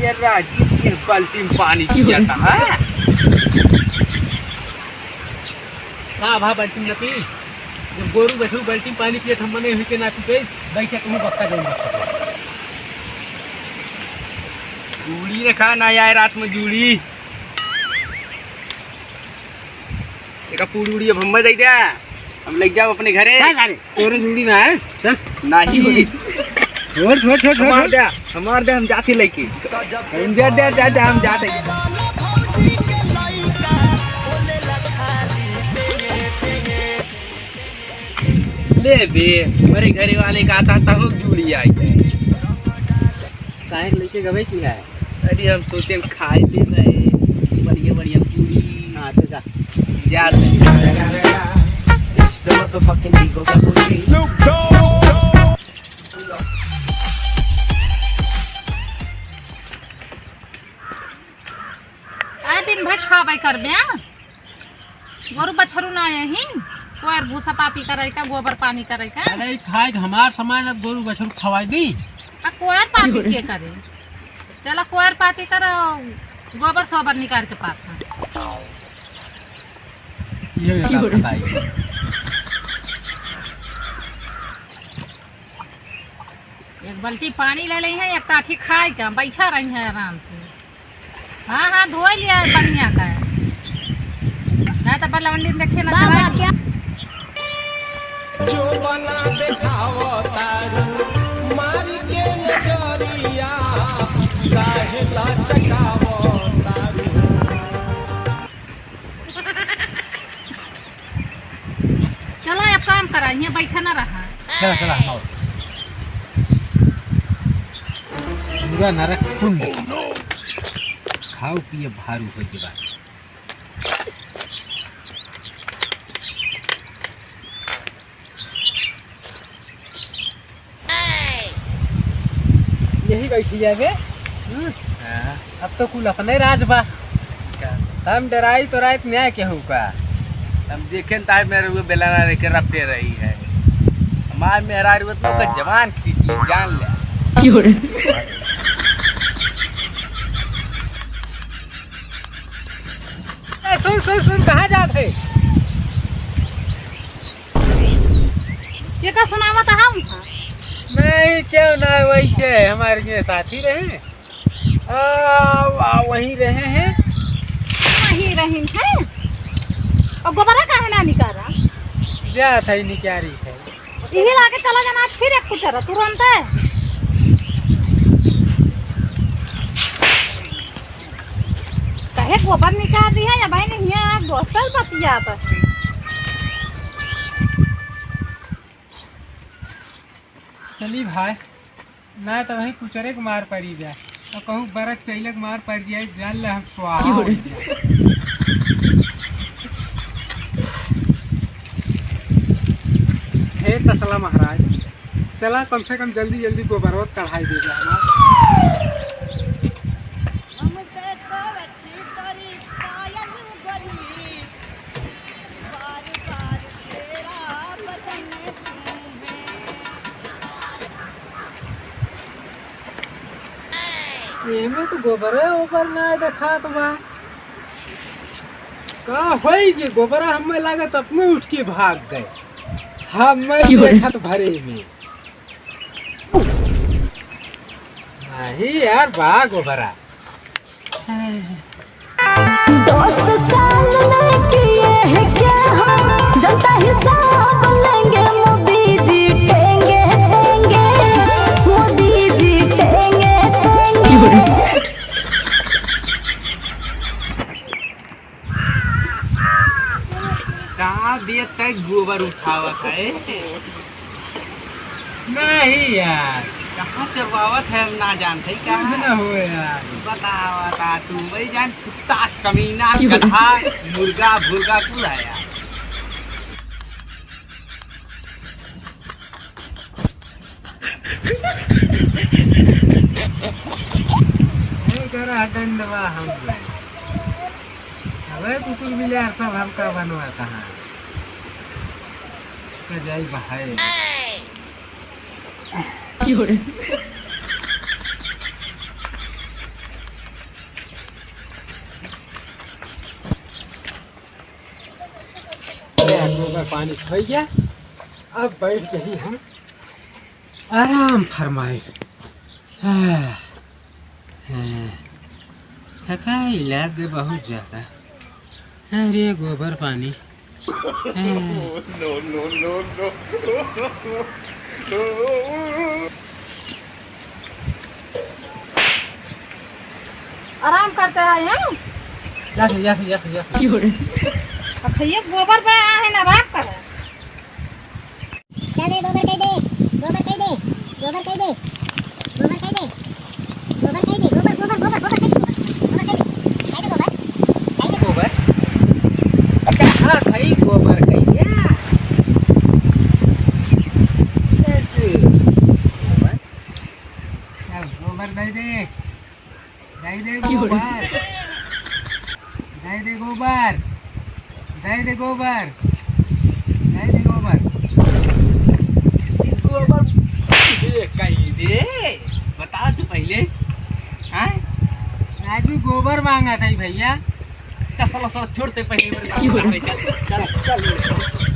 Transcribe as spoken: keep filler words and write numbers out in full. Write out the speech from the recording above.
ये राजी, ये बाल्टी में पानी पिया था, हाँ? का भा बाल्टी में पी? जब गोरू बछरू बाल्टी में पानी पिए, हम मने हुई के ना पी, बैठे कहूँ बक्का जाऊँ बक्का। जूड़ी रखा ना आए रात में जूड़ी। एका पूरी उड़ी अब हम्मे दे दे, हम ले जाओ अपने घरे। का घरे? तोरे जूड़ी ना है, चल। नहीं। छोड़, छोड़, छोड़, छोड़, हमार छोड़। दे, हमार दे, हम जाते लेके। हम दे, दे, दे, दे, हम जाते। ले बे, हमारे घरे वाले का आता, तब जूड़ी आई है। काहे के लेके गवे की है? अरे हम सोचे खाए ले रहे, बढ़िया बढ़िया पूरी। हाँ, अच्छा, जा। जा। It's the motherfucking Eagle Double G. आ दिन भर खाबे करबे, हाँ? गोरू बछरू ना यही, कोयर भूसा पाती करे का, गोबर पानी करे का। अरे खाए के हमार सामान, अब गोरू बछरू खवाई दी। आ कोयर पाती के करे? चला कोयर पाती करो, गोबर सोबर निकाल के पाता। ये की हो रहा? बताइए। एक बाल्टी पानी ले लेइहैं, एक काठी खाए के, बैठा रहिहैं आराम से। हाँ, हाँ, धोए लिया बढ़िया का। ना तो बलवंडी देखे ना बाबा चला। क्या? जो बना देखावो तारू, मारी के नजरिया, काहे लचकावो तारू। चला, अब काम करा, यहाँ बैठा ना रहा। चला, चला, हम आओ। पूरा नरक कुंड। खाओ पिए भारू हो के बाद। यही बैठी जाबे। हम्म। हाँ। अब तो कुल अपने राज बा। का? हम डराई तो रात न्याय केहू का। हम देखें ताई मेरे हुए बेलाना लेके रपटे रही है। हमार मेहरारू तो का जवान खींची, जान ले। की हो रे? ए, सुन, सुन, सुन, कहाँ जात है? केका सुनावत हम? नहीं, क्यों ना, वैसे हमारे ये साथी रहे। आ, आ, वहीं रहे हैं। वहीं रही हैं? और गोबरा काहे ना निकारा? जा था, निकारी है। यही लाके चला जाना, आज फिर एक कुचरा तुरंत है। कहे गोबर निकाल दी है या भाई नहीं है, आप दोस्तल बतियात है। चली भाई, ना तो वहीं कुचरे के मार पड़ी जाए, और कहूँ बरत चैलक मार पड़ जाए, जान ले हम स्वाहा हो जाए। हे तसला महाराज, चला कम से कम जल्दी जल्दी गोबरवा कढ़ाई दे दे हमार। हमसे तो रची तोरी पायल गोरी, बार बार तेरा बदन चूमे। एमे तो गोबरे ओबर ना देखात बा। का होई कि गोबरा हमें लागत अपने उठ के भाग गए। हमें की होई? देखत भरे में। नहीं यार, बा गोबरा। दस साल में किए हैं क्या हम, जनता हिसाब लेंगे मोदी जी, टेंगे, टेंगे, मोदी जी, टेंगे, टेंगे। का बे तै गोबर उठावत है? नहीं यार। कहाँ चरवावत है, हम ना जानते का? कुछ ना हो यार। बतावा ता तू, वही जान कुत्ता, कमीना, क्यों? गधा, मुर्गा, भुर्गा कुल है यार। नहीं करा डंडवा हम। अबे कुकुर बिलार सब हमका बनवा कहाँ? तो जाई बहाए। की हो रे? पानी होइ गया, अब बैठ गई हम आराम फरमाए। हाँ, हाँ, थकाई लाग गए बहुत ज्यादा। अरे गोबर पानी। हाँ। No, no, no, no। आराम करते हैं, हैं? या से, या से, या से, या से। अब तो ये गोबर पे आए हैं ना, आराम करें। दे दे, गोबर कह दे, गोबर कह दे, गोबर कह दे, गोबर कह दे, गोबर कह दे, गोबर, गोबर, गोबर, गोबर कह दे, गोबर, गोबर कह दे, कह दे गोबर, कह दे। गोबर? कहाँ खाई गोबर कह दे? कैसे? गोबर? चल, गोबर दे दे। दे दे गोबर। दे दे गोबर। दे दे गोबर। दे दे गोबर। ई गोबर दे कहीं दे। बता तू पहले। हाँ? राजू गोबर मांगा था भैया। चल, चलो, सब छोड़ते पहले मेरे साथ। चल, चल, चल।